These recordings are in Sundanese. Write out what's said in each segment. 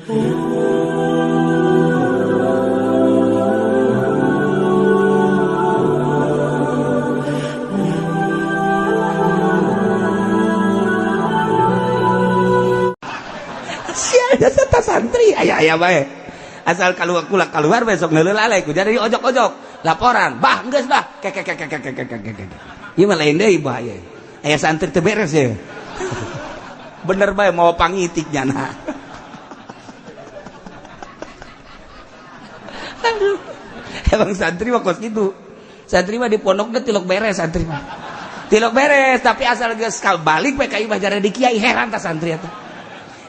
Sia jasa santri aya aya bae. Asal keluar kula keluar besok ngeuleuh lalai ku jadi ojok-ojok laporan bah geus bah kek kek kek kek kek kek. Ieu mah lain deui bahaya. Aya santri teu beres ya. Bener bae mau pangitik nyana. Aduh. Emang santri mah kos kitu. Santri mah di pondok teh tilok beres santri mah. Tilok beres tapi asal geus balik we ka imah jare di kiai heran tah santri eta.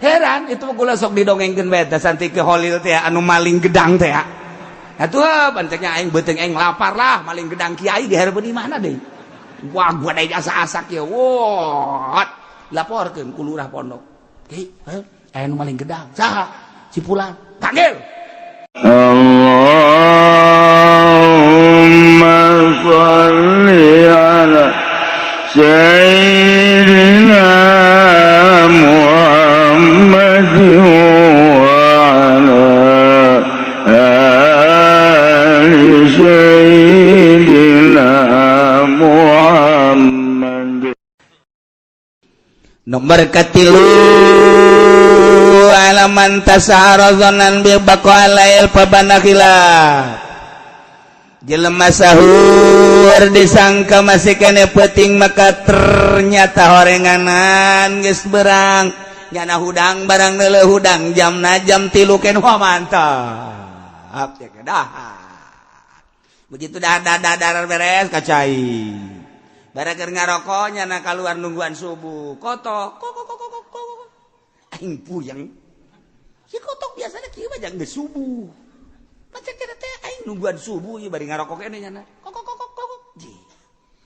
Heran itu mah kula sok didongengkeun bae tah santri ke Holil teh anu maling gedang teh. Atuh panceknya aing beuteung aing lapar lah maling gedang kiai di hareupeun imahna deui. Wah gua deui asa-asak ye. Wah, laporkeun ku lurah pondok. Kiai, aya nu maling gedang. Saha? Si Fulan. Panggil. Allahumma shalli ala sayyidina Muhammad wa ala ali sayyidina Muhammad. Nomor katilu alaman tasahara dzanan bi baqalail pabana khilaf. Jelema sahur disangka masih kene peuting maka ternyata horenganan geus berang. Nyana hudang barang neuleuh hudang jamna jam 3 ken wah mantap. Ya dahar. Begitu dah dah beres kacai. Barang keur ngarokok nyana kaluar nungguan subuh. Kotok kok kok kok kok kok. Aing puyeng. Si kotok biasanya kieu mah jang geus subuh. Macam kira teh aing nungguan subuh ieu bari ngarokok keneh nyana. Kok kok kok kok. Ji.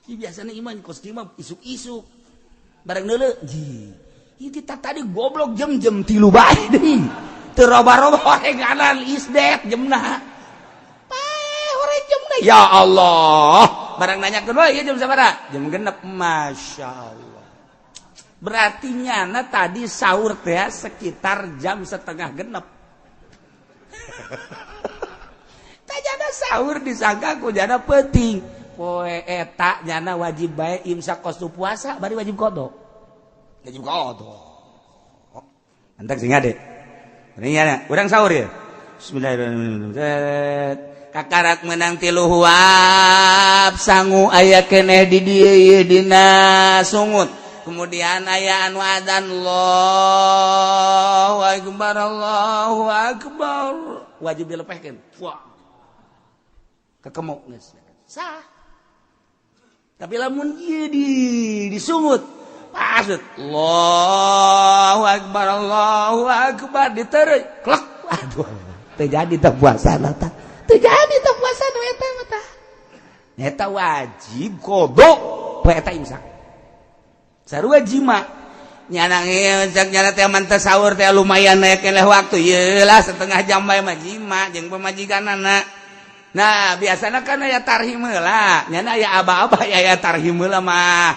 Ieu biasana ieu mah kos kieu mah isuk-isuk. Barang neuleuh ji. Ieu kita tadi goblok jam-jam 3 bae deui. Teu roba-roba horenganan isdet jemna. Paeh horeng jemna. Ya Allah. Barang nanyakeun we ieu jam sabaraha? Jam 6. Masya Allah. Berarti nyana tadi sahur teh sekitar jam 5:30. Jana sahur disangka ku jana peuting. Poe eta nyana wajib bae imsak kostu puasa bari wajib qada. Wajib qada. Antak sing ade. Ini nyana urang sahur ya. Bismillahirrahmanirrahim. Kakarak menang 3 huap sangu aya keneh di dieu dina sungut. Kemudian aya anu adzan Allahu akbar Allahu akbar. Wajib dilepehkeun. Wah. Kekemuk geus sah. Tapi lamun ieu di disungut pasut Allahu akbar Allahu akbar diteureuy klek aduh teu jadi teh puasana tah teu jadi teh puasana eta mah tah eta wajib qada poe eta imsak sarua jima nyana cek nyana teh man teh sahur teh lumayan aya keneh waktu ieu lah setengah jam bae mah jima jeung pamajikanana. Nah biasanya kan aya tarhim heula nyana aya aba-aba aya tarhim heula mah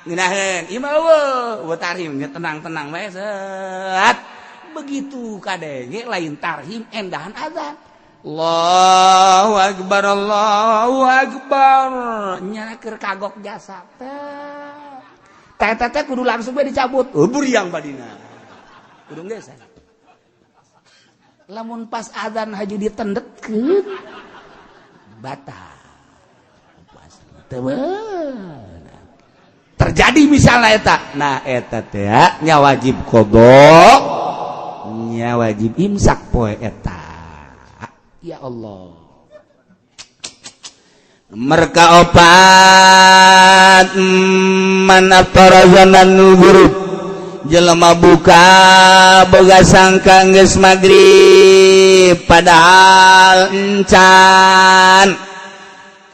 ngeunaheun ieu mah eueuh tarhim nya tenang-tenang bae set begitu kadenge lain tarhim endahan azan Allahu akbar Allahu akbar nyana keur kagok jasa teh teh teh kudu langsung bae dicabut buriang badina kudu geus lamun pas azan haju ditendetkeun batal terjadi misalnya eta nah eta teh nya wajib qada nya wajib imsak poe eta. Ya Allah. Mereka opat man aftara zanan ghurub jelema buka boga sangka geus magrib padahal encan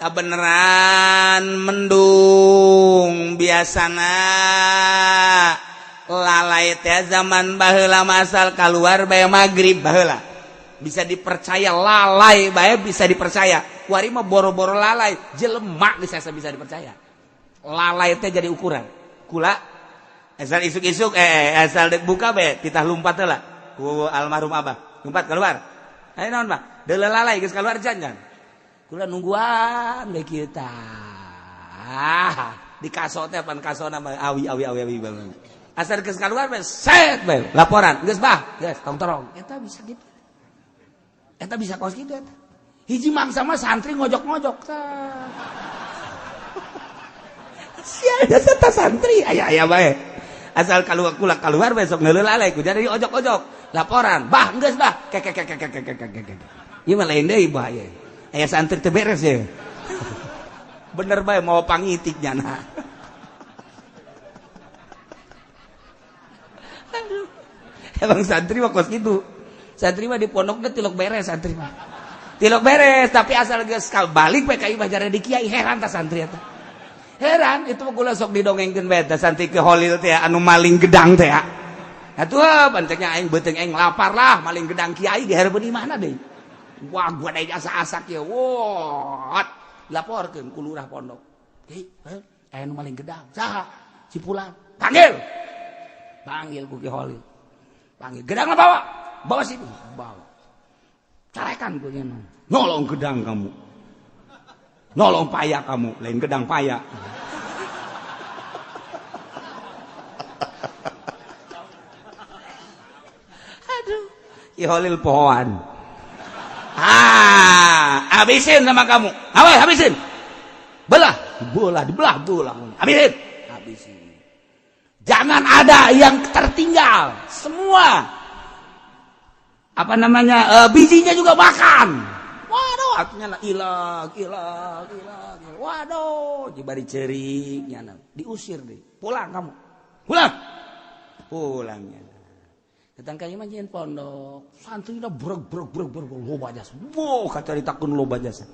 kabeneran mendung biasana lalai teh zaman baheula masal keluar bae magrib baheula bisa dipercaya lalai bae bisa dipercaya kuari mah boro-boro lalai jelema bisa bisa dipercaya lalai teh jadi ukuran kula asal isuk-isuk asal dek buka bae titah lumpat heula Ku almarhum abah. Lumpat keluar. Ayo naon, Bah? Deuleu lalai geus keluar jangan. Kula nungguan we kieu tah. Di kaso teh pan kasona mah awi awi awi awi banget. Asal geus keluar we set we laporan geus bah, geus tong torong. Eta bisa gitu. Eta bisa kos kitu eta. Hiji mangsa mah santri ngojok-ngojok tah. Sia jasa santri aya aya bae. Asal keluar kula keluar besok ngeuleuh lalai ku jadi ojok-ojok laporan bah geus bah kek kek kek kek kek kek kek. Ieu mah lain deui bahaya. Aya santri teu beres ya. Bener bae mau pangitik nyana. Aduh. Emang santri mah kos kitu. Santri mah di pondokna tilok beres santri mah. Tilok beres tapi asal geus balik we ka imah jare di kiai heran ta santri eta. Heran itu mah kula sok didongengkeun bae teh santri ke Holil teh anu maling gedang teh. Atuh panceknya aing beuteung aing lapar lah maling gedang kiai di hareupeun imahna deui. Wah gua deui asa-asak ye. Wah, laporkeun ku lurah pondok. Hei, aya nu maling gedang. Saha? Si Pulan. Panggil. Panggil ku Ki Holil. Panggil. Gedangna bawa. Bawa sini. Bawa. Carekan ku nya. Nolong gedang kamu. Nolong paya kamu, lain gedang paya. Aduh, Ki Holil pohoan. Ah, habisin sama kamu. Awas, habisin. Belah, belah, dibelah, belah. Habisin. Habisin. Jangan ada yang tertinggal. Semua. Apa namanya? Bijinya juga makan. Waduh, artinya lah ilang, ilang, ilang. Waduh, jibari cerik nyana. Diusir deh. Pulang kamu. Pulang. Pulangnya. Datang ka imah jeung pondok. Santrina breg breg breg breg loba jasa. Wow, kacaritakeun loba jasa.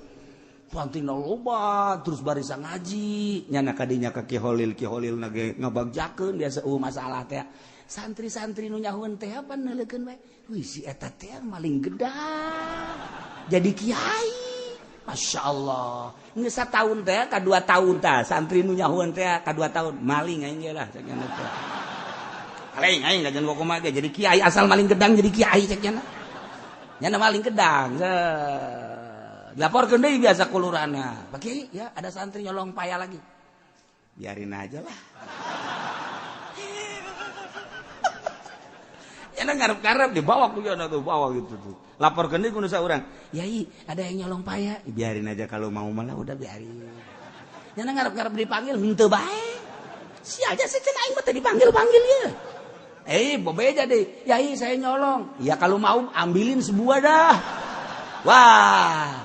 Santrina loba terus barisa ngaji. Nyana kadinya ka Ki Holil, Ki Holil na ge ngabagjakeun biasa masalah teh. Santri-santri nu nyahueun teh apa neuleukeun bae. Wih, si eta teh maling gedang. Jadi kiai. Masya Allah. Geus satahun teh ka 2 tahun tah santri nu nyahueun teh ka 2 tahun maling aing ge lah cek nya teh. Maling aing kajian kumaha ge jadi kiai asal maling gedang jadi kiai cek nya. Nya maling gedang. Dilaporkeun deui biasa ku lurahna. Pak Kiai, ya ada santri nyolong paya lagi. Biarin aja lah. Ya ngarep-ngarep dibawa ku nya tuh bawa gitu tuh. Laporkeun deui ku nu saurang. Yai, ada yang nyolong paya. Biarin aja kalau mau malah udah biarin. Nya ngarep-ngarep dipanggil henteu bae. Sia aja sih cenah aing mah teu dipanggil-panggil ieu. Bebeja deh. Yai, saya nyolong. Ya kalau mau ambilin sebuah dah. Wah,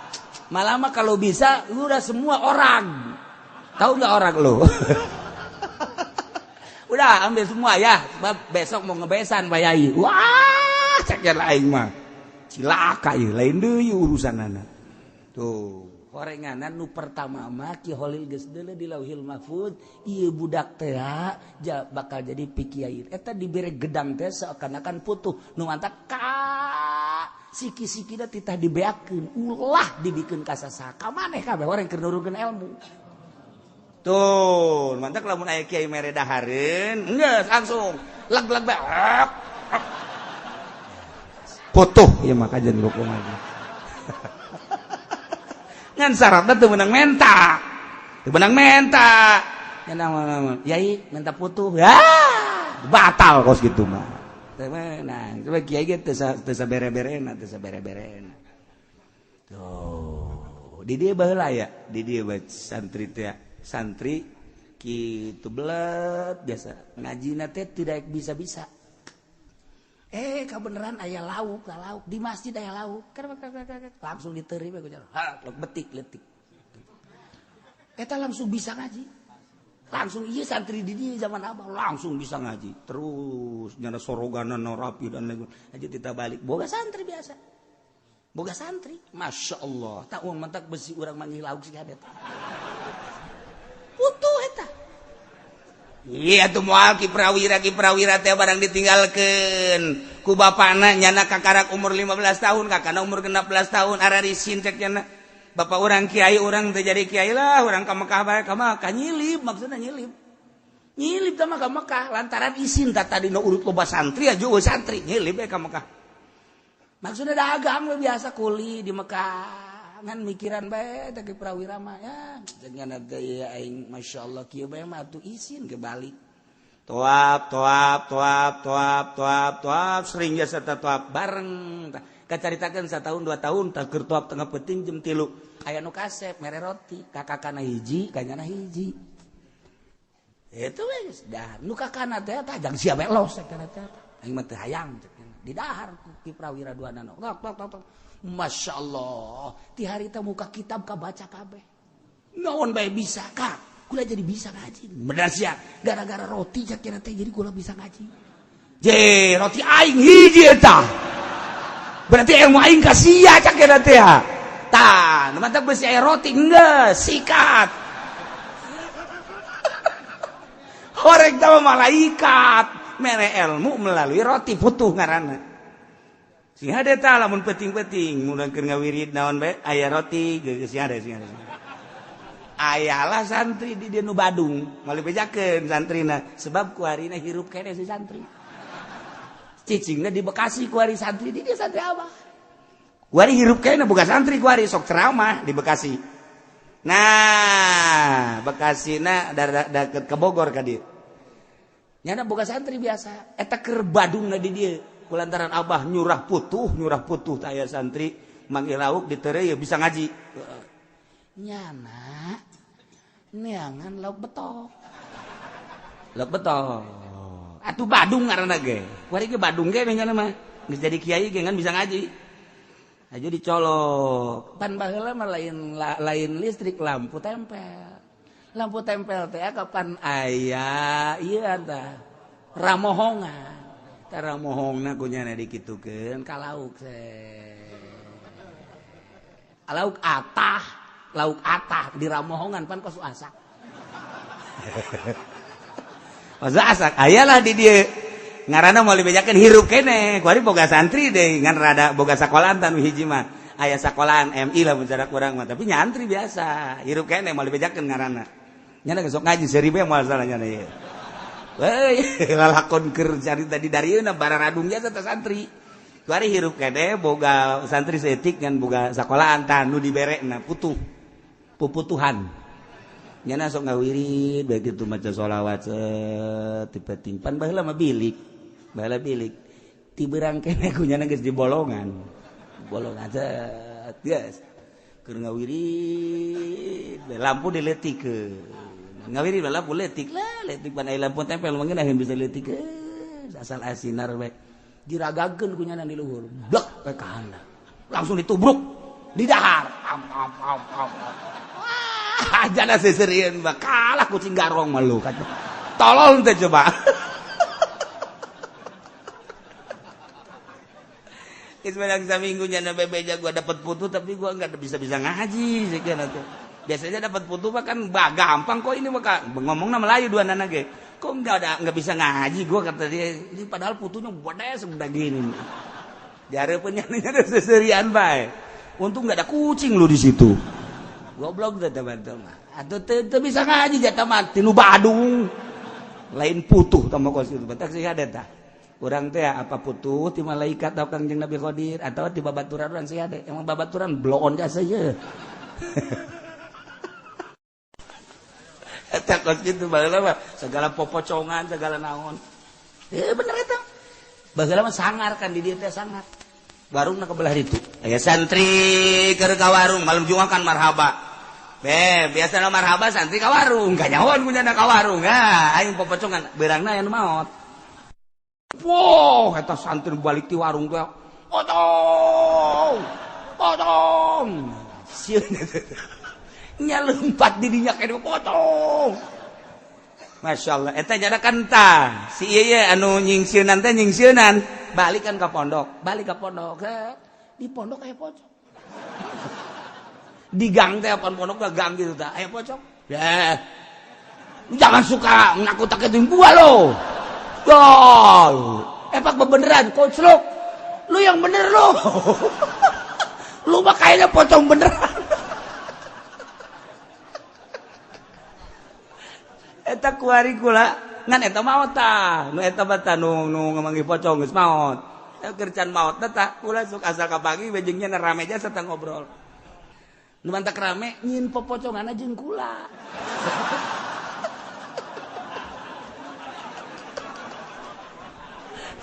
malah mah kalau bisa lu udah semua orang. Tahu nggak orang lu? Udah ambil semua ya, sebab besok mau ngebesan Pak Yai. Wah, cek aing mah. Cilaka ieu, lain deui urusanana. Tuh, horenganan nu pertama mah Ki Holil geus deuleu di Lauhil Mahfuz, ieu budak teh bakal jadi pikiai. Eta dibere gedang teh seakan-akan putuh, nu mantak ka siki-sikina titah dibeakeun, ulah dibikeun ka sasaha. Ka maneh kabeh orang keur nurunkeun ilmu. Tuh, mantak lamun aya kiai mere dahareun, geus langsung leg-leg bae. Putuh ieu mah kajian kumaha. Ngan syaratna teu meunang menta. Teu meunang menta. Nya naon yai minta putuh. Ya, batal kos kitu mah. Teu meunang. Coba kiai ge teu sabere-berena, teu sabere-berena. Tuh, di dieu baheula ya, di dieu bae santri teh. Santri kitu belet biasa ngajina teh tidak bisa-bisa. Kebenaran aya lauk, lauk di masjid aya lauk. Langsung diterima ku jalan. Ha, betik letik. Eta langsung bisa ngaji. Langsung ieu santri di dieu zaman abah langsung bisa ngaji. Terus nyana soroganan rapi dan lain-lain. Aja kita balik boga santri biasa. Boga santri, Masya Allah. Tak uang mentak besi urang manggil lauk sih eta. Putuh eta. Iya tuh moal Ki Prawira teh barang ditinggalkeun ku bapana nyana kakarak umur 15 tahun kakana umur 16 tahun ararisin cek nyana. Bapak urang kiai urang teh jadi kiai lah urang ka Mekah bae ka Mekah nyilip maksudna nyilip. Nyilip tah mah ka Mekah lantaran isin tah tadi nu urut loba santri aja eueuh santri nyilip we ka Mekah. Maksudna dagang we biasa kuli di Mekah ngan mikiran bae teh Ki Prawira mah ya dengan teh aing masyaallah kieu bae mah atuh isin ke balik. Toap toap toap toap toap toap sering jasa toap bareng tah kacaritakeun satahun 2 tahun tah keur toap tengah peuting jam 3 aya nu kasep mere roti kakakana hiji kanyana hiji. Itu wes dah nu kakana teh tah jang sia bae los kana teh aing mah teu hayang di dahar Ki Prawira dua nano tok tok tok masyaallah ti harita muka kitab kabaca kabeh naon bae bisa ka kula jadi bisa ngaji bener sia gara-gara roti cak kira teh jadi kula bisa ngaji je roti aing hiji eta berarti ilmu aing ka sia cak kira teh tah nu mantap beusi aya roti geus sikat horeg tama malaikat mere ilmu melalui roti putuh ngaranna sing hade tah lamun peuting-peuting mun keur ngawirid naon bae aya roti geus sing hade sing hade ayalah santri di dieu nu Badung moal dibejakeun santrina sebab kuarina hirup keneh si santri cicingna di Bekasi kuari santri di dieu santri abah kuari hirup keneh boga santri kuari sok ceramah di Bekasi. Nah Bekasina deket ke Bogor ka dieu nyana boga santri biasa eta keur Badungna di dieu kulantaran abah nyurah putuh tah aya santri manggil lauk ditereu bisa ngaji nyana neangan lauk betok atuh Badung ngaranna ge kuari ge Badung ge nyana mah geus jadi kiai ge ngan bisa ngaji aja dicolok pan baheula mah lain listrik lampu tempel teh kapan aya ieu tah ramohongan tah ramohongna ku nyana dikitukeun ka lauk lauk atah di ramohongan pan kos asak kos asak ayalah di dieu ngaranna moal dibejakeun hirup keneh kuari boga santri deui ngan rada boga sakolahan tan hiji mah aya sakolahan MI lah mun cara kurang mah tapi nyantri biasa hirup keneh moal dibejakeun ngaranna nyana sok ngaji seuri bae moal salah nyana ieu weuy lalakon keur carita di darieuna bararadung jasa teh santri kuari hirup keneh boga santri saeutik ngan boga sakolahan tah nu diberekna putuh puputuhan nyana sok ngawirid bae kitu maca sholawat tipe timpan baheula mah bilik baheula bilik ti beurang keneh ku nyana geus di bolongan set geus keur ngawirid lampu dileutikeun ngawirid lampu leutik lah leutik pan aya lampu tempel mah ngeunaheun bisa leutikeun asal asinar bae diragakeun ku nyana di luhur blek we ka handap langsung ditubruk di dahar am am am am wah jana seserieun mah kalah kucing garong mah lu tolol teh coba. Sebenarnya seminggu nyana bebeja gua dapat putu tapi gua enggak bisa-bisa ngaji sekian atuh. Biasanya dapat putu mah kan gampang kok ini mah ngomongna Melayu dua nana ge. Kok enggak bisa ngaji gua kata dia. Ini padahal putunya gede segede gini. Dihareupeun nyana seserian bae. Untung enggak ada kucing lu di situ. Goblok teh teman-teman. Atuh teu bisa ngaji jatah mah tinu Badung. Lain putuh tah mah kos kitu. Batak sih ada tah. Urang teh apa putuh ti malaikat atau Kangjeng Nabi Khidir atau ti babaturan urang sih ada. Emang babaturan bloon jasa ye. Eta kos kitu baheula mah segala popocongan segala naon. Bener eta. Baheula mah sangar kan di dieu teh sangar. Warungna ke belah ditu. Aya santri keur ka warung malam Jumat kan marhaba. Be, biasana marhaba santri ka warung, kanyahoan kunyana ka warung. Ah, aing popocongan beurangna aya nu maot. Wow, eta santri balik ti warung teh. Potong. Potong. Sieun nya lompat di dinya kene potong. Masya Allah, eta nyana kan tah. Si ieu ye anu nyingsieunan teh nyingsieunan, balik kan ka pondok, balik ka pondok. Di pondok aya pocong. Di gang teh apaan pondok gang gitu tah, aya pocong. Ya. Jangan suka nakut-nakutin gua lo. Dol, epak bebeneran, koclok. Lu yang bener lu. Lu mah kayaknya pocong beneran. Eta kuari kula ngan eta maot tah. Nu eta mah tah nu ngamanggih pocong geus maot. Keur can maot tah kula sok asa kapanggih we jeung nya rame jasa tah ngobrol. Nu mantak rame nyieun popocongan jeung kula.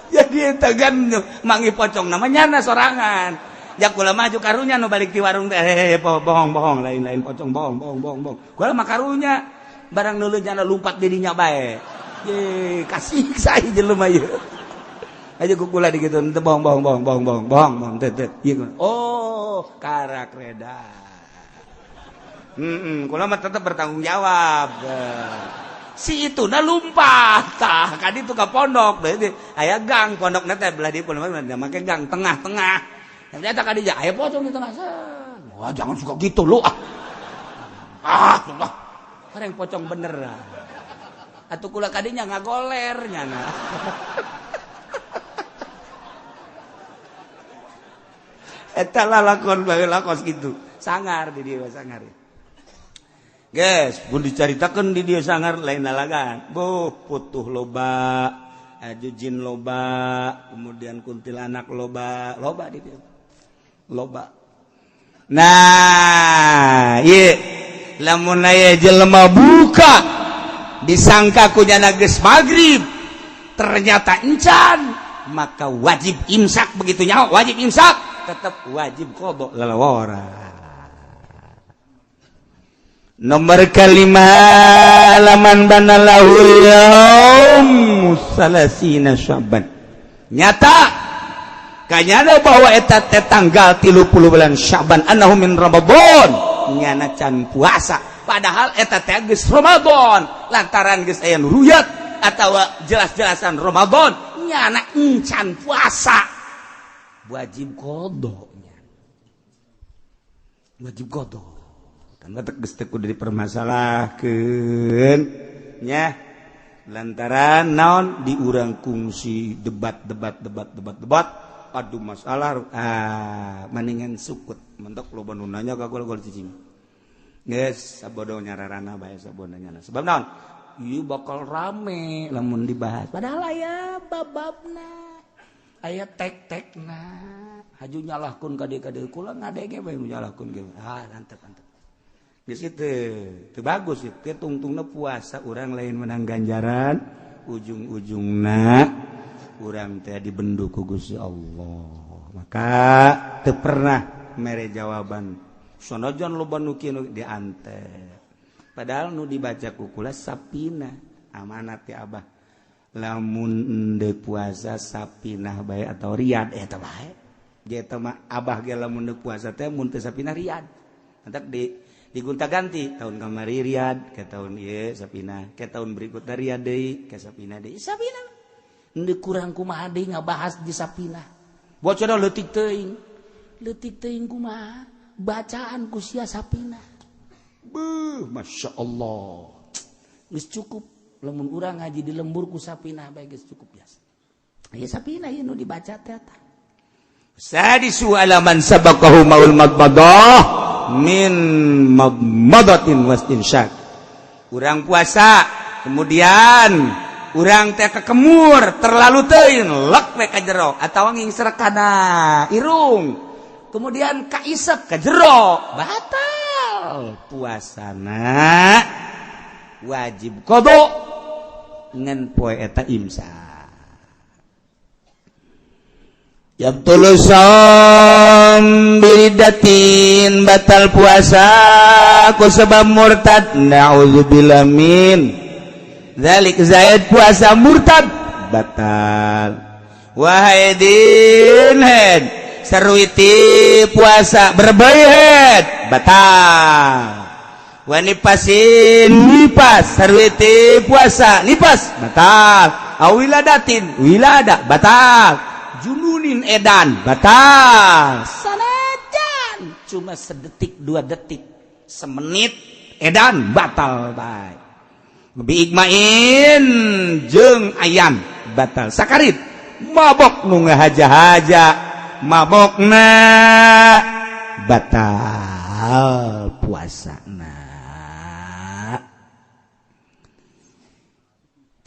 Jadi eta kan manggih pocong namanya nyana sorangan. Ya kula maju karunya nu balik di warung teh bohong bohong lain-lain pocong bohong bohong bohong bohong. Kula mah karunya barang neuleuh nyana lumpat dirinya bae. Ye kasih saya jelema ieu. Aja ku kula digitu teu bohong bohong bohong bohong bohong bohong bohong teu teu. Oh, karak reda. Kula mah tetep bertanggung jawab. Si itu na lumpat tah kadi itu ka pondok berarti aya gang pondokna teh belah di pondok make gang tengah-tengah. Ternyata kadi aya pocong di tengah. Wah, jangan suka gitu lu ah. Ah, Allah. Bareng pocong bener. Atuh kula kadinya ngagoler nyana. Eta lalakon bae lakos kitu. Sangar di dieu sangar. Guys, pun dicaritakan di dia sangar lain lalagan. Boh, putuh loba, jin loba, kemudian kuntilanak loba, loba di dia. Loba. Nah, ieu lamun aya jelema buka disangka ku nyana geus magrib, ternyata encan, maka wajib imsak begitu nyaho, wajib imsak, tetap wajib qada lalawara. Nomor kelima laman banalahu yaum salasina Syaban. Nyata kanyana bahwa eta teh tanggal 30 bulan Syaban annahu min Ramadan nyana can puasa padahal eta teh geus Ramadan lantaran geus aya nu ruyat atawa jelas-jelasan Ramadan nyana encan puasa wajib qada nya wajib qada. Geus teu kudu dipermasalahkeun nya lantaran naon diurang kungsi debat debat debat debat debat aduh masalah mendingan sukut mentok loba nu nanya ka gol cicing geus sabodo nyararana bae sabodo nyana sebab naon ieu bakal rame lamun dibahas padahal aya bababna aya tek-tekna haju nyalahkeun ka dieu kula ngadege bae nyalahkeun ge ah antep antep geus kitu teu bagus ieu tungtungna puasa urang lain menang ganjaran ujung-ujungna urang teh dibendu ku Gusti Allah maka teu pernah mere jawaban sanajan loba nu kieu diantep padahal nu dibaca ku kula sapina amanat ti abah lamun endeu puasa sapinah bae atau riad eta bae ge eta mah abah ge lamun endeu puasa teh mun teu sapinah riad entak di digonta-ganti tahun kamari riad ke tahun ieu sapina ke tahun berikutna riad deui ke sapina deui sapina henteu kurang kumaha deui ngabahas di sapina bocor leutik teuing kumaha bacaan ku sia sapina beuh masyaallah geus cukup lamun urang ngaji di lembur ku sapina bae geus cukup biasa ieu sapina ieu nu dibaca teh eta sadisu alaman sabaqahu maul madmadah min madmadatin wastinsyak. Urang puasa kemudian urang teh kekemur terlalu teuing lek we ka jero atawa ngingsrek kana irung kemudian kaisep ka jero batal puasana wajib qada ngan poe eta imsak. Yabtulu shaum biridatin batal puasa ku sebab murtad na'udzubillah min dzalik zaid puasa murtad batal wahaidin head seruiti puasa berbayat batal wanipasin nipas seruiti puasa nipas batal awiladatin wilada batal jununin edan batal sanajan cuma sedetik dua detik semenit edan batal bae biigmain jeung ayam batal sakarit mabok nu ngahaja-haja mabokna batal puasana.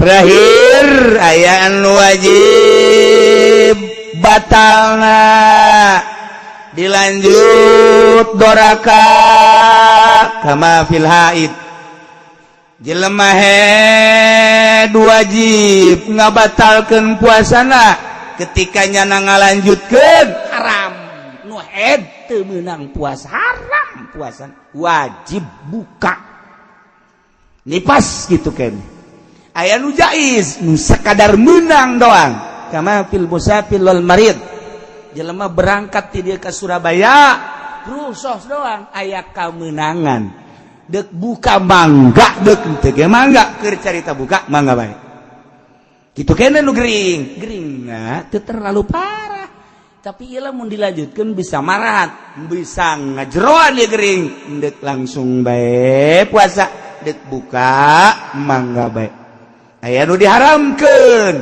Terakhir aya anu wajib batalna dilanjut doraka, kama fil haid. Jelema haid wajib ngabatalkeun puasana. Ketika nyana ngalanjutkeun, haram. Nu haid teu meunang puasa, haram puasa, wajib buka nipas gitu kan. Aya nu jaiz, nu sekadar menang doang, kama fil musafir wal marid. Jelema berangkat ti dieu ka Surabaya, rusos doang, aya kamenangan, dek buka mangga, dek teu ge mangga, keur carita buka mangga bae kitu kene. Nu gering gering nah, teu terlalu parah, tapi ieu mun dilanjutkeun bisa marat, bisa ngajeroan dia gering. Dek langsung bae puasa, dek buka mangga bae. Aya nu diharamkeun,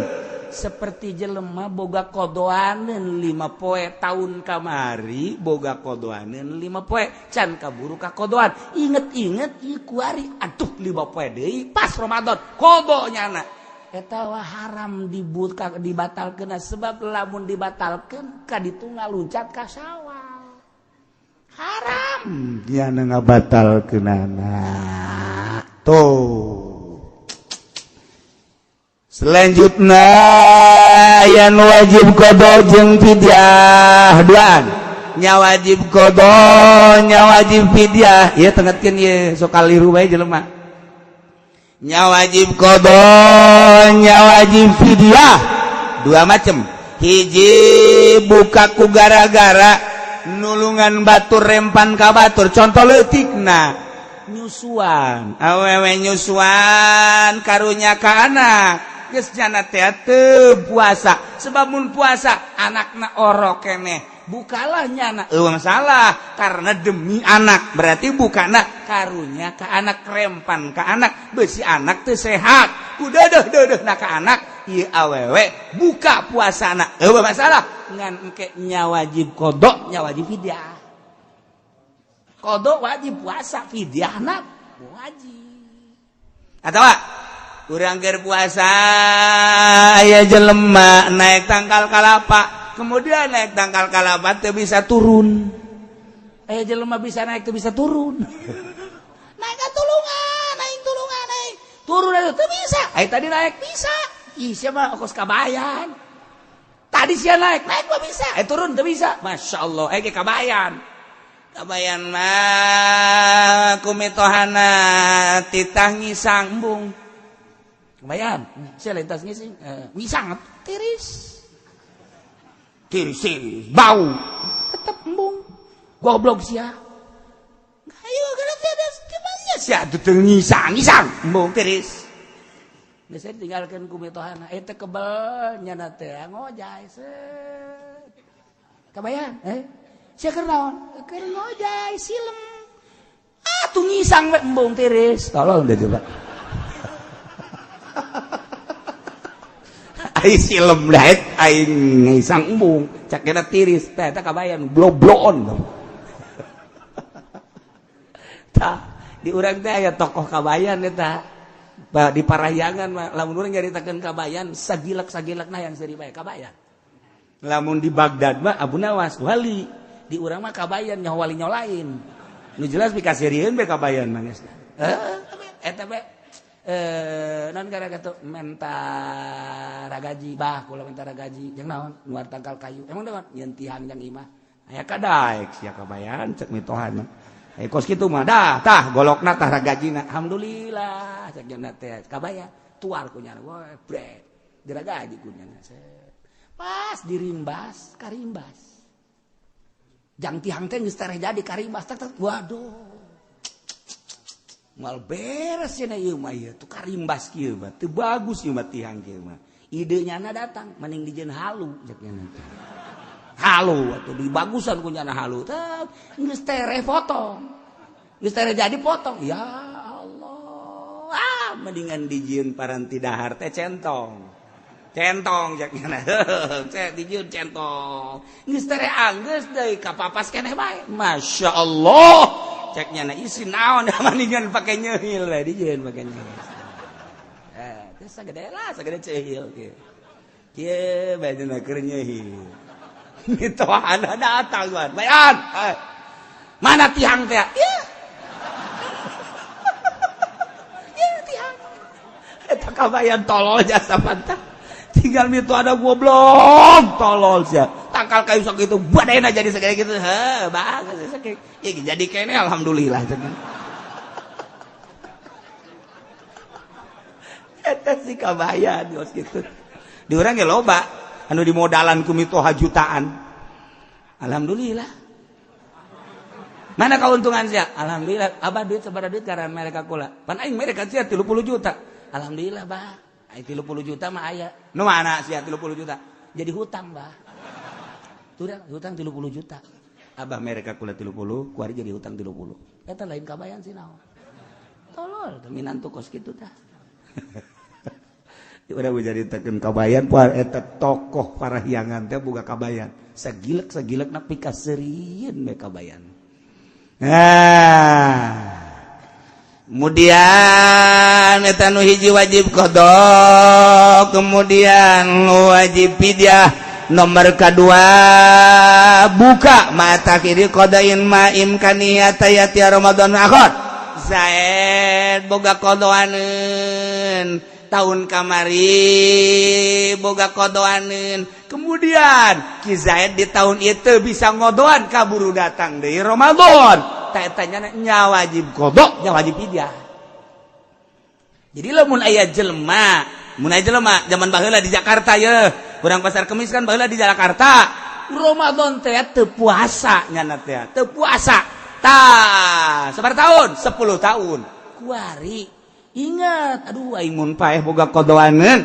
seperti jelema boga qodoaneun 5 poe, tahun kamari boga qodoaneun 5 poe, can kaburu ka qodoan, inget-inget ieu kuari, aduh, 5 poe deui pas Ramadan qodo nyana. Eta wah haram dibuka, dibatalkeun, sebab lamun dibatalkeun ka ditu ngaluncat ka Sawal, haram nyana ngabatalkeunana tuh. Selanjutnya yang wajib qodo jeung fidyah duaan nya, wajib qodo nya wajib fidyah. Ieu tengetkeun ieu, sok kaliru bae jelema. Nya wajib qodo nya wajib fidyah dua macam. Hiji, buka ku gara-gara nulungan batur, rempan ka batur. Contoh leutikna nyusuan, awewe nyusuan karunya ka anak, geus nyana teh teu puasa, sebab mun puasa anakna orok keneh. Bukalah nyana, eueuh masalah karena demi anak. Berarti bukana karunya ka anak, rempan ka anak, besi anak teu sehat, ku deudeuh deudeuh na ka anak, ieu awewe buka puasana, eueuh masalah. Ngan engke nya wajib qodo nya wajib fidyah. Qodo wajib puasa, fidyahna wajib. Atau kurang keur puasa aya jelema naik tangkal kalapa, kemudian naik tangkal kalapa teu bisa turun. Aya jelema bisa naik, teu bisa turun. Naik tulungan, naik tulungan, naik turun atuh teu bisa. Aya tadi naik bisa. Ih, siapa kos kabayan tadi sia naik, naik mah bisa, eh turun teu bisa. Masya Allah, eh kabayan. Kabayan mah kumitohana titah ngisang, embung. Kabayan sia lintas ngising, ngisang tiris tiris tiris, bau tetep, embung. Goblok sia, ayo kada tiada gimana sia tuh ngisang ngisang, embung, tiris. Geus tinggalkeun ku mitohana eta kebel nyana teh ngojay set. Kabayan, eh sia keur naon? Keur ngojay silem. Ah, tuh ngisang we, embung, tiris. Tolong deh coba. Ai silem daet, ai ngisang embung, cakena tiris teh. Eta kabayan blo-bloon. Tah, di urang teh aya tokoh kabayan eta. Ba, di Parahyangan mah lamun urang nyaritakeun kabayan, sagilak-sagilakna yang seuri bae kabayan. Lamun di Baghdad mah Abu Nawas wali, di urang mah kabayan nyaho wali nyaho lain. Nu jelas pikaseurieun bae kabayan mah geus. Eta bae non gara kitu menta ragaji, bah kula menta ragaji jeung naon? Nuar tangkal kayu. Emang naon? Nyeun tihang jang imah. Aya kadaek sia kabayan, cek mitohana. Eh, kos kitu mah dah tah golokna, tah ragajina. Alhamdulillah, cek jana teh kabayan tuar ku nyana, wah bret diragaji ku nyana. Pas dirimbas, karimbas jang tihang teh geus tereh jadi, karimbas tak tak. Waduh, moal beres cenah ieu mah, ieu tuh karimbas kieu mah teu bagus ieu mah tihang kieu mah. Ide nyana datang, mending dijieun halu, cek nyana. Halu atuh dibagusan ku nyana halu. Teh geus tereh potong, geus tereh jadi potong. Ya Allah, ah mendingan dijieun paranti dahar teh centong. Centong, cek nyana. Cek dijieun centong, geus tereh anggeus deui kapapas keneh bae. Masya Allah, cek nyana, isi naon, mendingan pake nyeul we, dijieun pake nyeul. Eh, Sagede lah, sagede cehil kieu. Kieu bae dina keur nyehil. Mitohana datang wan. Bayan. Mana tihang teh? Ya. Ya tihang. Eta kabayan tolol jasa pantah. Tinggal mito ada goblok tolol sia. Tangkal kayu sakitu badena jadi segede gitu. Heh, bagus sakitu. Ya jadi kene alhamdulillah cenah. Eta si kabayan geus kitu. Di urang ge loba anu dimodalan ku mitoha jutaan. Alhamdulillah. Mana keuntungan sia? Alhamdulillah, abah duit sabaraha duit karena mereka kula. Pan aing mereka sia 30 juta. Alhamdulillah, bah. Aing 30 juta mah aya. Nu mana sia 30 juta? Jadi hutang, bah. Turang hutang 30 juta. Abah mereka kula 30, kuari jadi hutang 30. Eta lain kabayan sih naon. Tolol, minantu kos kitu tah. Udah diceritakeun kabayan poe eta tokoh parahyangan teh boga kabayan. Sagilek-sagilek na pikaseurieun we kabayan. Nah, kemudian eta nu hiji wajib qada, kemudian wajib fidyah, nomor kedua buka mata kiri qadain ma imkaniyata yati Ramadan akhir. Zaid boga qadaankeun tahun kamari boga kodoaneun, kemudian Ki Zaid di tahun itu bisa ngodoan kaburu datang dari Ramadan, tak tanya nya wajib kodok nya wajib fidyah. Jadi lamun aya jelema, mun aya jelema zaman baheula di Jakarta ye, urang pasar Kemis kan baheula di Jakarta, Ramadan teh teu puasa nyana teh teu puasa tah sabaraha tahun 10 tahun kuari. Ingat, aduh aing mun paeh boga kodoaneun.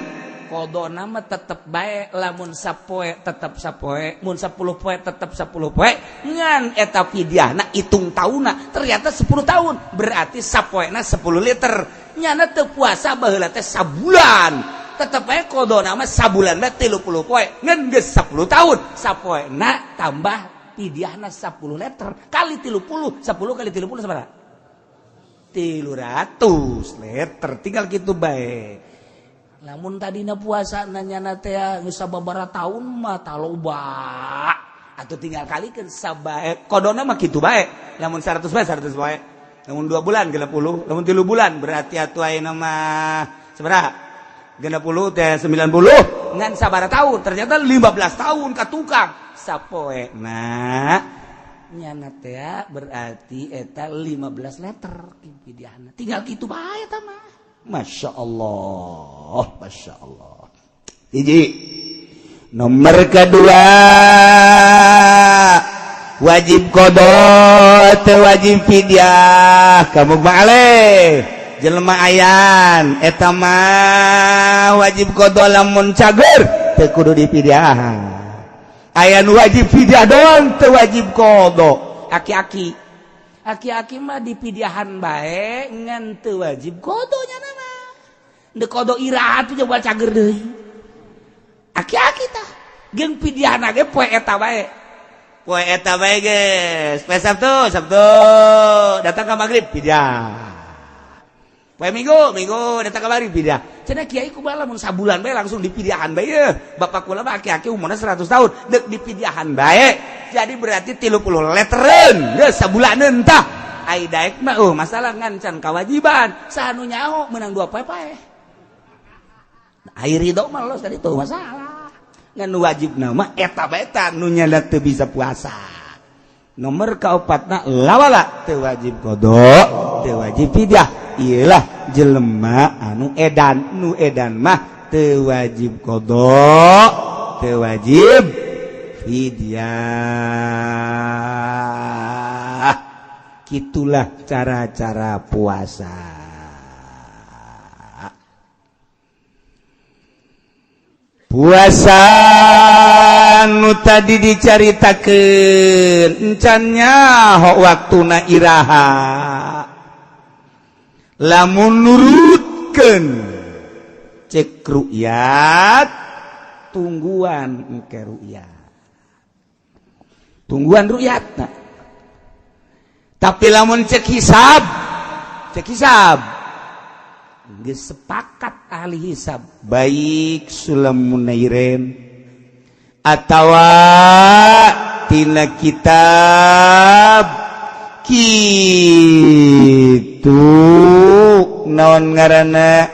Kodona mah tetep bae, lamun sapoe tetep sapoe, mun 10 poe tetep 10 poe, ngan eta fidyahna hitung taunna ternyata 10 tahun, berarti sapoena 10 liter. Nyana teu puasa baheula teh sabulan. Tetep bae kodona mah sabulan mah 30 poe, ngan geus 10 tahun. Sapoena tambah fidyahna 10 liter kali 30, 10 kali 30 sabaraha? 300 liter, tinggal gitu bae. Lamun tadina puasa nanya teh geus sababaraha tahun mah taloba. Atuh tinggal kalikeun sabae kodona mah kitu bae. Lamun 100 bae 100 bae. Lamun 2 bulan 60, lamun 3 bulan berarti atuh ayeuna mah sabaraha? 60 teh 90 ngan sabaraha tahun? Ternyata 15 tahun ka tukang sapoe. Nah, nyana teh berarti eta 15 liter fidyahna. Tinggal kitu bae eta mah. Masya Allah, Masya Allah. Hiji. Nomor kedua wajib qada teu wajib fidyah. Kamu balik jelema ayan eta mah wajib qada lamun cager teu kudu dipidyahan. Aya nu wajib fidyah doang teu wajib qada. Aki-aki. Aki-aki mah dipidyahan bae ngan teu wajib qada nya mah. Deuk qada iraha tuh coba cager deui. Aki-aki tah jeung pidyahna ge poe eta bae. Poe eta bae geus. Poe Sabtu, Sabtu datang ka magrib pidyah. Poe Minggu, Minggu datang ka magrib pidyah. Cenah kiai kumaha lamun sabulan bae langsung dipidyahan bae ye. Bapak kula mah aki-aki umurna 100 tahun, deuk dipidyahan bae. Jadi berarti 30 leteren geus sabulaneun tah. Ai daek mah masalah ngan can kawajiban. Saha nu nyaho meunang 2 poe pae. Ai ridho mah los tadi tuh masalah. Ngan nu wajibna mah eta bae tah nu nyanda teu bisa puasa. Nomor kaopatna lawala teu wajib qada, teu wajib fidyah. Iyalah jelema anu edan, nu edan mah teu wajib qada, teu wajib fidyah. Kitulah cara-cara puasa. Puasa nu tadi dicaritakeun encan nyaho waktuna iraha. Lamun nurutkeun cek ru'yat tungguan engke ru'yat. Tungguan ru'yatna. Tapi lamun cek hisab geus sepakat ahli hisab baik Sulamun Nairen atawa tina kitab kitu naon ngaranna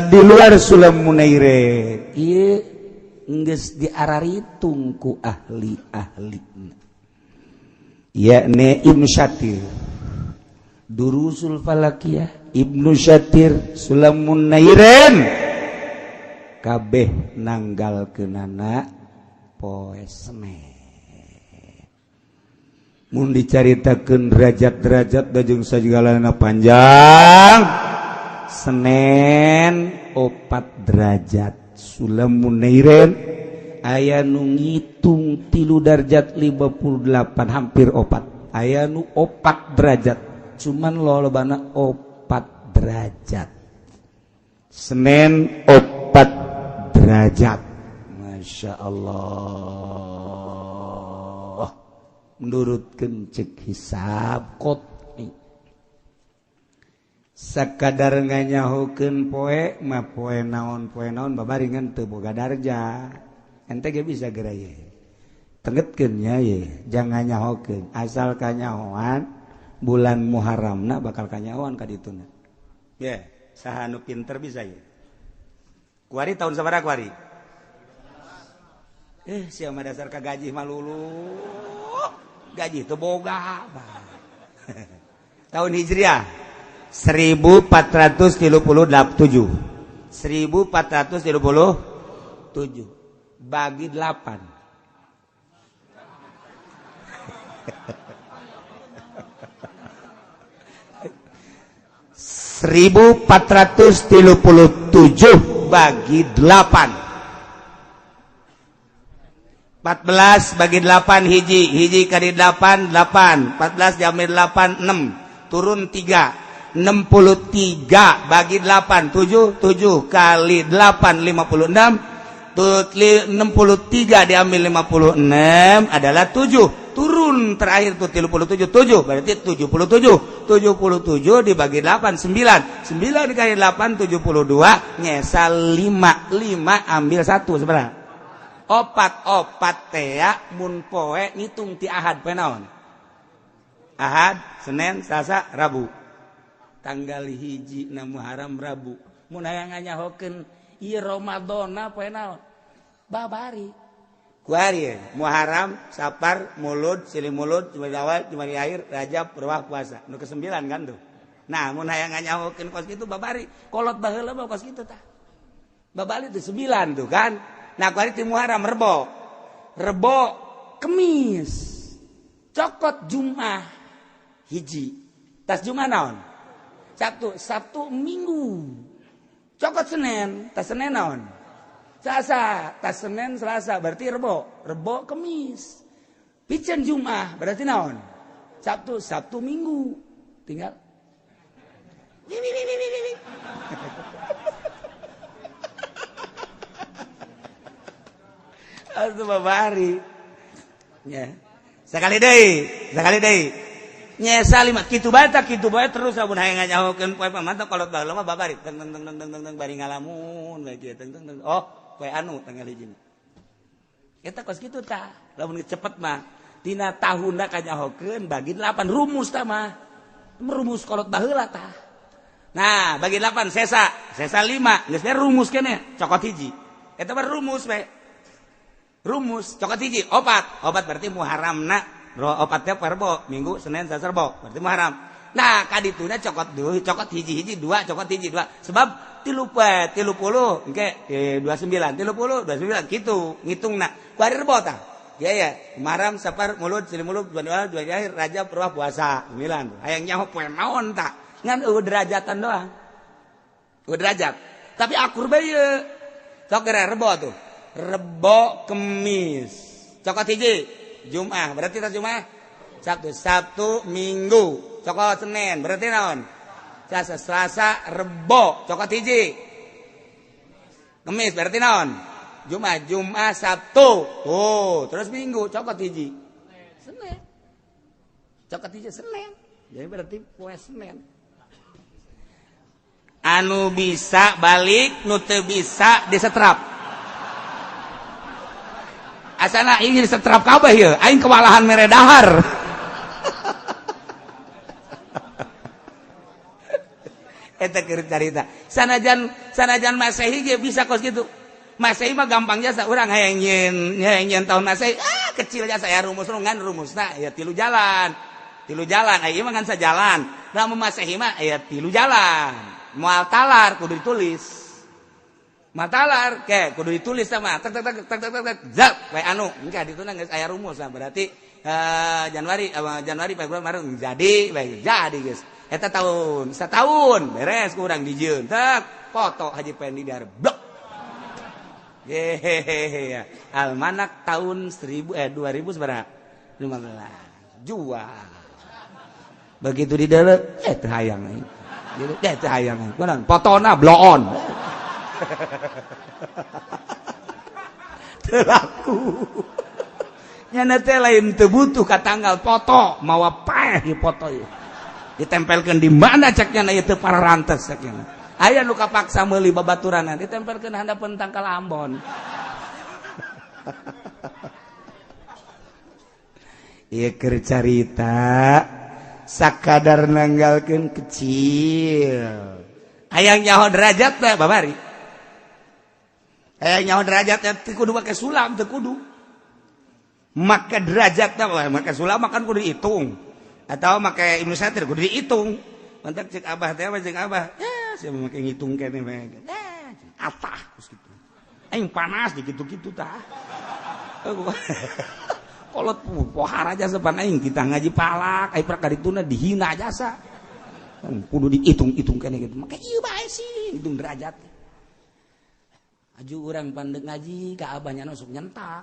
di luar Sulamun Nairen ieu geus diararitung ku ahli-ahli yakni Ibnu Syatir Durusul Falakiyah Ibnu Syatir Sulamun Nairen kabeh nanggalkeunana poe Senin. Mun dicaritakeun derajat-derajat jeung sagalana panjang Senin 4 derajat Sulamun Nairen aya nu ngitung 3 derajat 58 hampir 4 aya nu 4 derajat cuman lolobana 4 derajat Senin 4 derajat. Masya Allah menurutkeun cek hisab qot'i sakadar nganyahokeun poe mah poe naon babaringan teu boga darajat ente ge bisa geura ye tengetkeun nya ye jangan nyahokeun asal kanyahoan bulan Muharramna bakal kanyahoan ka dituna ye saha nu pinter bisa ye kuari tahun sabaraha kuari sia mah dasar ka gaji mah lulu gaji teu boga tahun Hijriah 1437 1437 bagi 8 1437 bagi 8 14 bagi 8 hiji hiji kali 8 8 14 diambil 8 6 turun 3 63 bagi 8 7 7 kali 8 56 63 diambil 56 adalah 7 turun terakhir tuh 37 7 berarti 77 77 dibagi 8 9 9 dikali 8 72 nyesa 5 5 ambil 1 sebenarnya opat opat tea mun poe ngitung ti Ahad poe naon Ahad Senin Selasa Rabu tanggal 1 na Muharram Rabu mun hayang nganyahokeun ieu Ramadana poe naon babari kuari Muharram Sapar Mulud Silih Mulud Jumadil Awal Jumadil Akhir Rajab Ruwah puasa nu ke-9 kan tuh. Nah mun hayang nganyahokeun kos kitu babari kolot baheula mah kos kitu tah babari tuh 9 tuh kan. Nah kuari ti Muharram Rebo Rebo Kemis cokot Jumat hiji tas Jumat naon Sabtu Sabtu Minggu cokot Senin tas Senin naon Selasa tas Senin Selasa berarti Rebo Rebo Kemis piceun Jumat berarti naon Sabtu Sabtu Minggu tinggal atuh babari nya sakali deui nyesa lima kitu bae tak kitu bae terus lamun hayang nganyahokeun poe pamantau kolot baheula mah babari teng teng teng teng teng bari ngalamun bae kieu teng teng teng oh poe anu tanggal hiji eta kos kitu tah lamun cepet mah tina tahunna kanyahokeun bagi 8 rumus tah mah rumus kolot baheula tah. Nah bagi 8 sesa sesa 5 geus rumus keneh cokot hiji eta mah rumus we rumus cokot hiji opat opat berarti Muharramna opatnya Rebo Minggu Senin Selasa Rebo berarti Muharram. Nah kadituna cokot dua cokot hiji-hiji dua cokot hiji dua sebab 30 engke 29 30 29 kitu ngitungna kuari Rebo tah ya ya Muharram Sapar Mulud Silih Mulud Jumadil Awal Jumadil Akhir Rajab Ruwah puasa 9 hayang nyaho poe naon tah ngan eueuh derajatan doang eueuh derajat tapi akur bae ieu sok geura Rebo tuh Rebo Kemis cokot hiji Jumat berarti tas Jumat Sabtu Sabtu Minggu cokot Senin berarti naon Selasa Selasa Rebo cokot hiji Kemis berarti naon Jumat Jumat Sabtu oh terus Minggu cokot hiji Senin cokot hiji Senin jadi berarti poe Senin. Anu bisa balik, nu teu bisa disetrap. Asana ini disetrap kabeh ieu, aing kewalahan mere dahar. Eta keur carita. Sanajan Masehi ge bisa kos kitu. Masehi mah gampang jasa urang hayang nyieun tahun Masehi, ah kecil jasa ya rumus ngan rumusna ya tilu jalan. Tilu jalan, aya mah ngan sajalan. Lamun Masehi mah aya tilu jalan. Moal talar kudu ditulis. Moal talar ke kudu ditulis sama tek tek tek tek tek tek zap bae anu engke dituna geus aya rumus nah berarti Januari Januari Februari Maret jadi bae jadi geus. Eta tahun setahun beres kurang dijieun tek foto Haji Pendi dar blok. Hehehe almanak tahun 2015 jual. Begitu di dalam teu hayang aing. Teu hayang aing. Kunaon fotona bloon. Teu laku. Nyana teh lain teu butuh ka tanggal foto, mawa paeh di foto ieu. Ditempelkeun di mana cek nyana ieu teu pararantes cek nyana. Aya nu kapaksa meuli babaturanna ditempelkeun handapeun tangkal Ambon. Ieu keur carita sakadar nanggalkeun kecil. Hayang nyaho derajat teh babari. Hayang nyaho derajat teh kudu make sulam teu kudu. Make derajat teh make sulam makan kudu dihitung. Atau make Ibnu Satir kudu dihitung. Mantak cek abah teh cek abah. Ya sia make ngitung keneh mah. Atah kos kitu. Aing panas di kitu-kitu tah. Kolot pohara jasa pan aing kita ngaji palak, aing perkara dituna dihina jasa. Kudu dihitung-hitung keneh kitu. Make ieu bae sih hitung derajat. Aju urang pandek ngaji ka abahnya sok nyentak.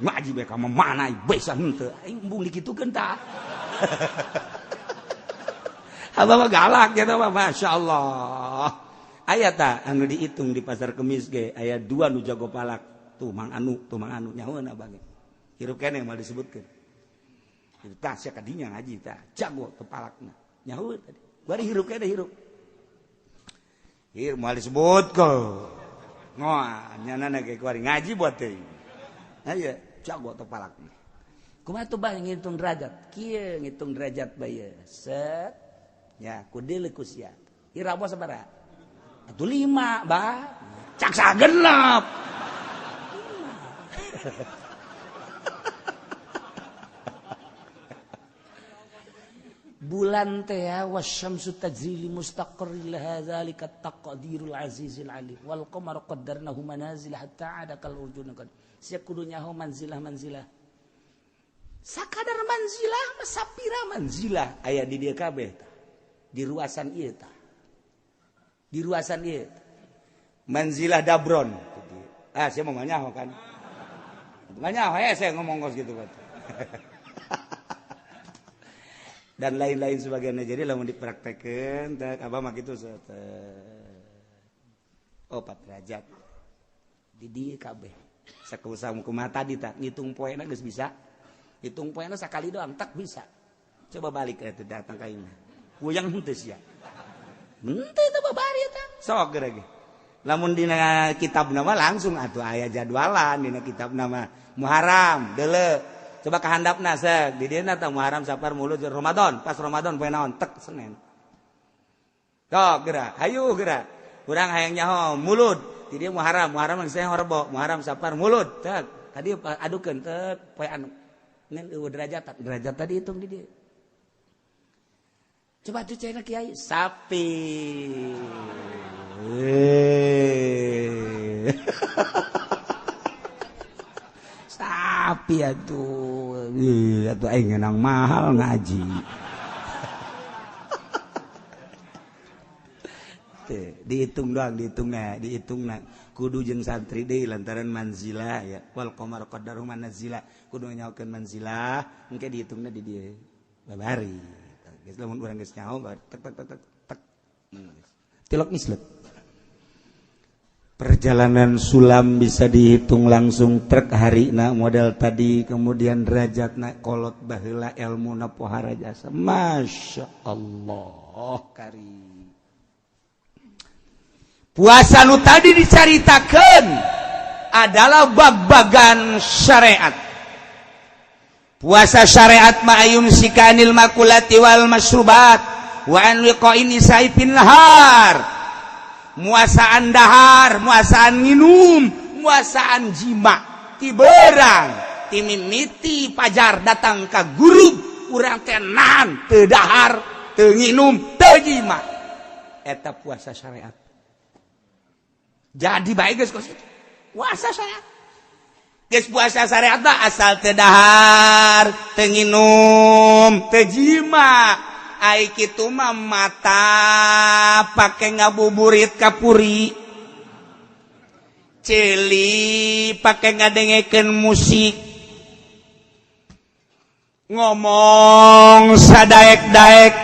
Ngaji bae ka mana bisa henteu. Aing embung dikitukeun tah. Abah mah galak gitu mah, Masya Allah. Aya tah anu dihitung di pasar Kemis ge aya dua nu jago palak. Tuh Mang Anu, tuh Mang Anu nyahoeun abah ge. Hirup keneh moal disebutkeun. Itu tah sia kadinya ngaji tah, jago teu palakna. Nyahoeun tadi. Bari hirup keneh hirup. Hirup moal disebutkeun. Ngoa nyana ge kuari ngaji buat teh. Aya jago teu palakna. Kumaha tuh bah ngitung derajat? Kieu ngitung derajat bae. Set. Ya, kudu ku sia. Ira apa sabaraha? Atuh 5, bah. Cak sagenep. Bulan teh wasyamsu tajri li mustaqarrin laha zalika taqdirul azizil alim wal qamaru qaddarnahu manazil hatta ada kal urjun qad. Sia kudu nyaho manzilah manzilah. Sakadar manzilah mah sapira manzilah aya di dieu kabeh tah. Di ruasan ieu tah. Di ruasan ieu. Manzilah dabron. Ah, saya mau nyaho kan. Nyaho ya saya ngomong kos gitu kan. Dan lain-lain sebagainya. Jadi lamun dipraktekeun teh abah mah kitu oh 4 derajat. Di dieu kabeh. Sakusaha kumaha tadi tah ngitung poena geus bisa. Hitung poena sakali doang tak bisa. Coba balik eta datang ka imah. Goyang henteu sia. Henteu teh babari eta. Sok geura ge. Lamun dina kitab nama langsung atuh aya jadwalan dina kitab nama Muharram deuleu. Coba kahandapna sek di dieuna tah Muharram Safar Mulud Ramadan, pas Ramadan poe naon tek Senin. Sok geura, hayu geura. Urang hayang nyaho Mulud, di dieu Muharram, Muharram geus Rebo, Muharram Safar Mulud tek. Tadi adukeun tek poe anu. Ngan eueuh derajat, derajat tadi hitung di dieu. Coba tuh cina kiai sapi. Sapi atuh. Atuh aing ngeunang mahal ngaji. Dihitung doang, dihitungna, dihitungna. Kudu jeung santri deui lantaran manzilah ya. Wal qamar qaddaru manazila. Kudu nyahokeun manzilah, engke dihitungna di dieu. Babari. Geus lamun urang geus nyaho tek tek tek tek. Tilok mislet. Perjalanan sulam bisa dihitung langsung trek harina model tadi, kemudian derajatna kolot baheula elmuna pohara jasa. Masya Allah kari. Puasa nu tadi dicaritakan adalah bag-bagan syariat. Puasa syariat ma ayyumsika 'anil makulati wal masyrubat wa an liqa'in nisa'i fin nahar. Muasaan dahar, muasaan nginum, muasaan jima ti berang, ti mimiti pajar datang ka gurub, urang teh nahan, teu dahar, teu nginum, teu jima. Eta puasa syariat. Jadi baik, geus kos itu. Puasa syariat. Geus puasa syariat mah asal teu dahar, teu nginum, teu jima. Ai kitu mah mata pake ngabuburit kapuri. Ceuli pake ngadengekeun musik. Ngomong sadaek-daek,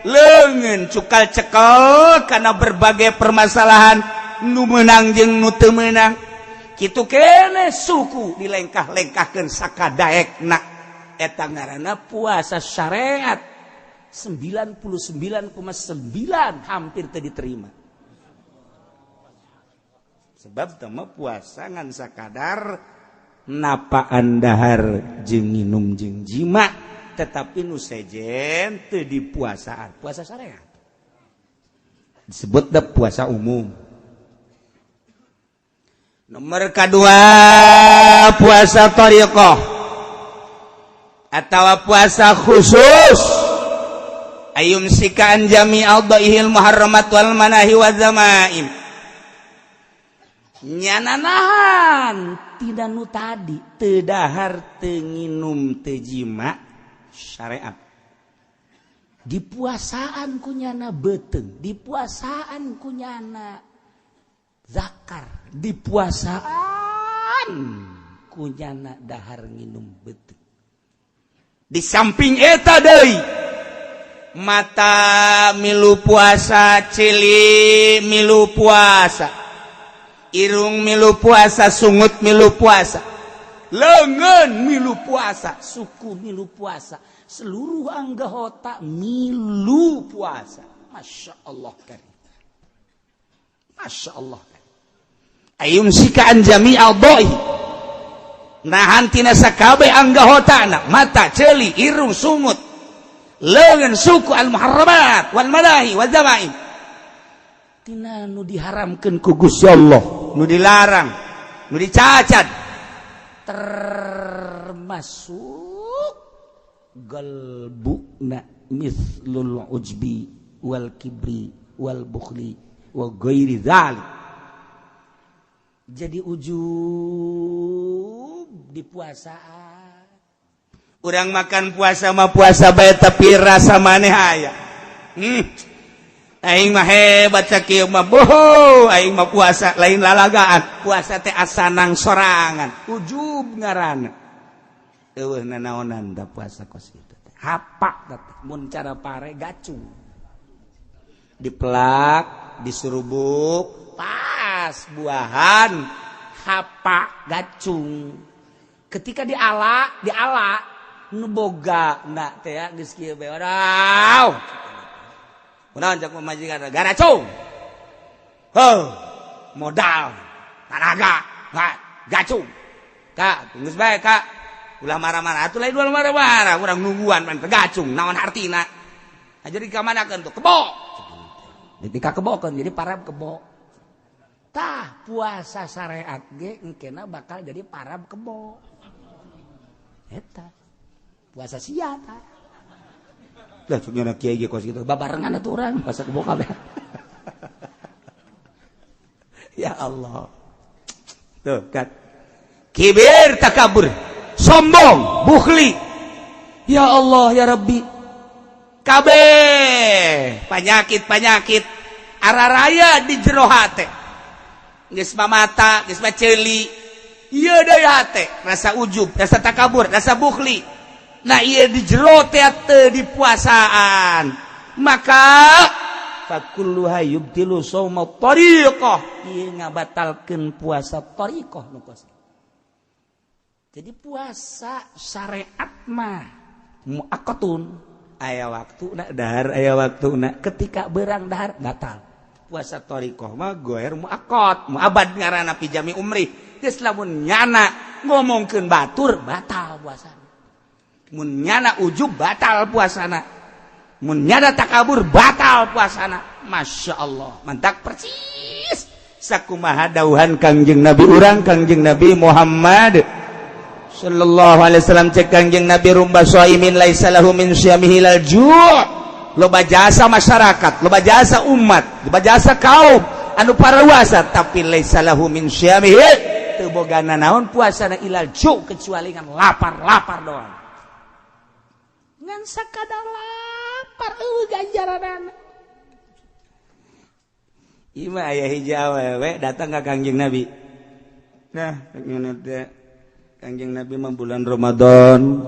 leungeun cukal cekel karena berbagai permasalahan nu menang jeung nu teu meunang. Kitu kene suku dilengkah-lengkahkeun sakadaekna. Eta ngaranna puasa syariat 99,9 hampir teu diterima, sebab teu puasa ngan sakadar napaan dahar jeung nginum jeung jima, tetapi nu sejen teu dipuasaan. Puasa syariat disebut da puasa umum. Nomor kedua, puasa thariqah atau puasa khusus, ayyumsika an jami' a'dha'ihil muharramat wal manahi wa dzamaim. Nyana nahan tina nu tadi, teu dahar, teu nginum, teu jima syariat, dipuasaan ku nyana beuteung, dipuasaan ku nyana zakar, dipuasaan ku nyana dahar nginum beuteung. Di samping eta deui, mata milu puasa, ceuli milu puasa, irung milu puasa, sungut milu puasa, leungeun milu puasa, suku milu puasa, seluruh anggota milu puasa. Masya Allah karim, Masya Allah. Ayyumsika an jami' a'dha'i, nahan tina sakabeh anggotana, mata, ceuli, irung, sungut, leungeun, suku, al muharramat wal manahi wal dzamaim, tina nu diharamkeun ku Gusti Allah, nu dilarang, nu dicacat, termasuk galbuna mitslul ujbi wal kibri wal bukhli wa ghairi dzalik. Jadi ujub di puasaan. Urang makan puasa mah puasa bae, tapi rasa maneh aya. Aing mah hebat sakieu mah, boho, aing mah puasa lain lalagaan, puasa teh asanang sorangan. Ujub ngaranna. Eueuh nanaonan da puasa kos kitu teh. Hapak teh mun cara pare gacung. Dipelak, disurubuk, pas buahan hapak gacung. Ketika diala, diala nu boga na teh ya geus kieu bae. Wadaw. Kunaon cak pamajikan garacung. Heuh, modal, tanaga, gacung. Kak, geus bae, Kak. Ulah marah-marah atuh, lain ulah marah-marah, urang nungguan pan gacung, naon hartina. Nah, jadi kamanakeun tuh? Kebo. Ketika kebo kan jadi parab kebo. Tah, puasa syariat ge engkena bakal jadi parab kebo. Eta. Puasa sia tah. Lah, cuk kiai ge kos kitu babarengan atuh urang puasa kebo kabeh. Ya Allah. Tuh kan. Kibir, takabur, sombong, bukhli. Ya Allah, ya Rabbi. Kabeh penyakit-penyakit araraya di jero hate. Geus mah mata, geus mah ceuli. Ieu deui hate, rasa ujub, rasa takabur, rasa bukhli. Nah, ieu di jero teh teu dipuasaan. Maka fakulluha yubtilu shauma tariqah. Ieu ngabatalkeun puasa tariqah nu kos. Jadi puasa syariat mah muaqqatun, aya waktu nak dahar, aya waktu nak ketika berang dahar batal. Puasa thoriqoh mah goer muaqqat, muabad ngaranna fi jami umri. Geus lamun nyana ngomongkeun batur, batal puasana. Mun nyana ujub, batal puasana. Mun nyana takabur, batal puasana. Masya Allah, mantak persis sakumaha dauhan Kangjeng Nabi urang, Kangjeng Nabi Muhammad sallallahu alaihi wasallam. Cek Kangjeng Nabi, "Rubba shaimin laisa lahu min syamihi illal ju'." Loba jasa masyarakat, loba jasa umat, loba jasa kaum anu puasa, tapi laisa lahu min syamihi, teu boga naon puasana, illal ju', kecuali ngan lapar-lapar doang, ngan sakadar lapar, euweuh ganjaranana. Ima aya hiji awewe datang ka Kangjeng Nabi. Nah, ngene teh, Kangjeng Nabi mah bulan Ramadan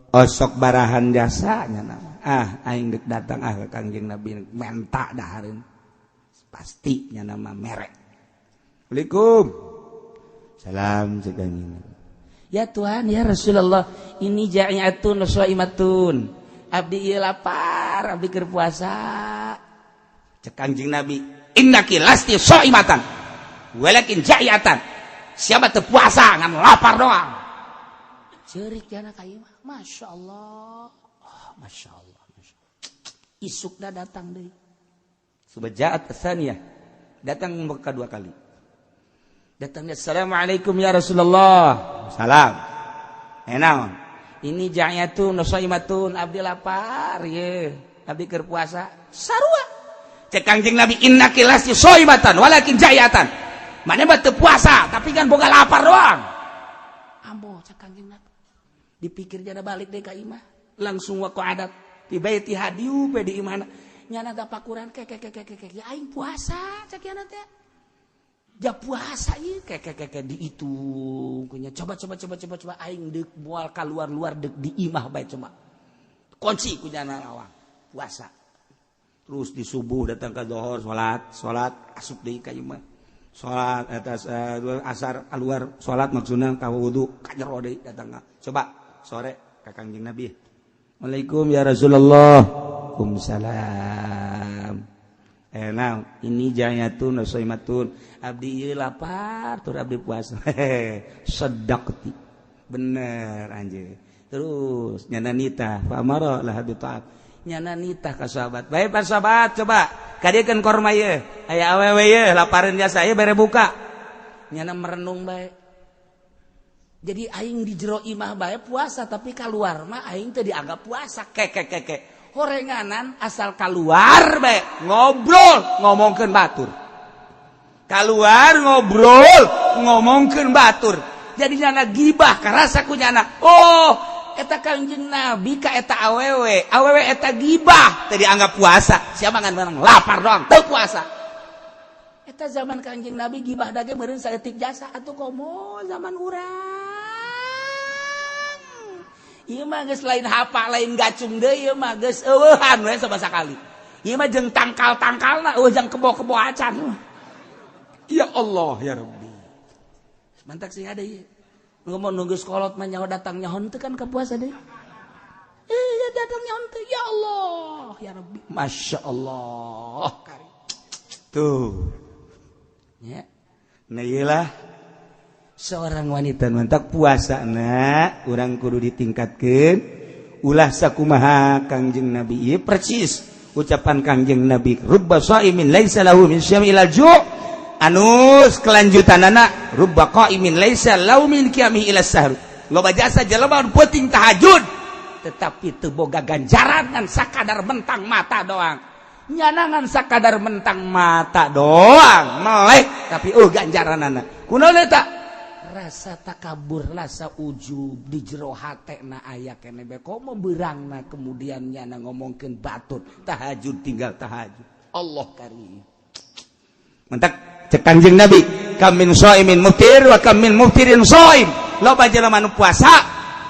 osok barahan jasanya nama. Ah, aing dek datang ah ke Kangjeng Nabi menta dahareun. Pasti nya nama merek. Assalamualaikum. Salam, cek Kangjeng Nabi. Ya Tuhan, ya Rasulullah, ini ja'iatun shaimatun. Abdi ieu lapar, abdi keur puasa. Cek Kangjeng Nabi, "Innaki lasti shaimatan walakin ja'iatan." Siapa teu puasa, ngan lapar doang. Ceurik jana ka ieu mah. Masya Allah. Oh, Masya Allah. Masya Allah. Isukna datang deui. Subajaat tsaniyah. Datang kedua kali. Datangnya, "Assalamualaikum ya Rasulullah." Salam. Eh, naon? Ini ja'yatun shaimatun, abdi lapar ye. Abdi keur puasa. Sarua. Cek Kangjeng Nabi, "Innaki lasti shaimatan walakin ja'yatan." Mana mah teu puasa, tapi kan boga lapar doang. Ambo, cek Kangjeng Nabi. Dipikir jana balik deh ka imah. Langsung waqa'adat fi baitiha, diup di imahna. Nyana tapakuran ke ke ke ke ke ke, ya aing puasa, cek nyana teh. Ja puasa ieu, ke ke ke ke, dihitung kunya. Coba coba coba coba coba, aing deuk moal keluar-luar, deuk di imah bae, coba. Kunci ku nyana lawang. Puasa. Terus di subuh datang ke dohor, salat, salat, asup deui ka imah. Salat atas asar keluar salat, maksudna ka wudu, ka jero deui datang. Coba sore ka Kangjeng Nabi. "Assalamualaikum ya Rasulullah." Waalaikumsalam. Eh, nah, ini jayatun shaimatun. Abdi ieu lapar tur abdi puasa. Sedaqti. Bener anjir. Terus nyana nitah, fa amara laha bi ta'at. Nyana nitah ka sahabat. Baik, Pak sahabat, coba kadiekeun korma ieu. Aya awewe ieu lapareun jasa ieu, bere buka. Nyana merenung bae. Jadi aing di jero imah bae puasa, tapi keluar mah aing teu dianggap puasa. Ke ke ke ke. Horenganan asal keluar bae ngobrol ngomongkeun batur. Keluar ngobrol ngomongkeun batur. Jadi nyana gibah karasa ku nyana. Oh, eta Kangjeng Nabi ka eta awewe, awewe eta gibah teu dianggap puasa. Siapa ngan menang lapar doang teu puasa. Eta zaman Kangjeng Nabi gibah dage meureun saeutik jasa, atuh komo zaman urang. Ieu mah geus lain hapa, lain gacung deui, ieu mah geus eueuhan we sabasa sakali. Ieu mah jeung tangkal-tangkalna eueuh, jang kebo-kebo acan. Ya Allah ya Rabbi. Mantak sih ada ieu. Ngomong nunggu sekolot mah nyaho datang nyaho teu kan ke puasa deui. Eh, datang nyaho teu, ya Allah ya Rabbi. Masya Allah. Tuh. Ya. Nah, iyalah seorang wanita mantak puasa na urang kudu ditingkatkan, ulah sakumaha Kangjeng Nabi ieu. Persis ucapan Kangjeng Nabi, "Rubba shaimin laisa lahu min syami ilal ju'." Anus kelanjutan anak, "Rubba qaimin laisa lahu min qiyamihi ila sahur." Loba jasa jelema penting tahajud, tetapi teu boga ganjaran, ngan sakadar mentang mata doang. Nyanangan sakadar mentang mata doang melek, tapi oh, ganjaran anak kunaon eta? Rasa takabur, rasa ujub di jero hate na aya kene bae, komo beurangna kemudian nyana ngomongkeun batur, tahajud tinggal tahajud. Allah karim. Mentak cek Kanjeng Nabi, "Kam min shaimin muftir wa kam min muftirin shaim." Loba jelema nu puasa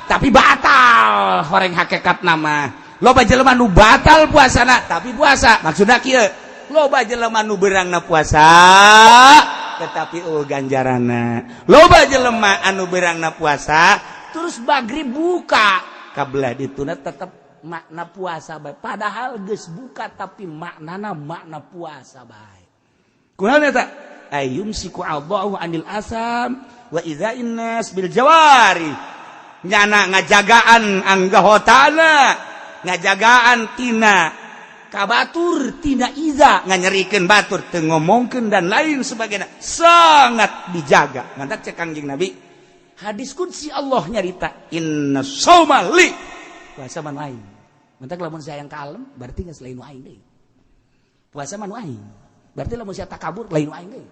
tapi batal horeng hakikat nama. Loba jelema nu batal puasana tapi puasa. Maksudna kieu, loba jelema nu beurangna puasa tetapi oh, ganjarana. Loba jelema anu beurangna puasa terus magrib buka kabelah dituna tetap. Makna puasa bae, padahal geus buka, tapi maknana makna puasa bae. Kunaon eta? Ayumsiku a'dha'ahu anil asam wa idza'in nas bil jawari. Nyana ngajagaan anggahotana, ngajagaan tina kabatur, tina iza, nganyerikeun batur, teu ngomongkeun dan lain sebagainya, sangat dijaga. Mantak cek Kangjeng Nabi, hadis qudsi, Allah nyarita, inna shauma li, puasa mah aing. Mantak lamun saya yang kalem berarti geus lain aing deui. Puasa mah aing. Berarti lamun sia takabur, lain aing deui.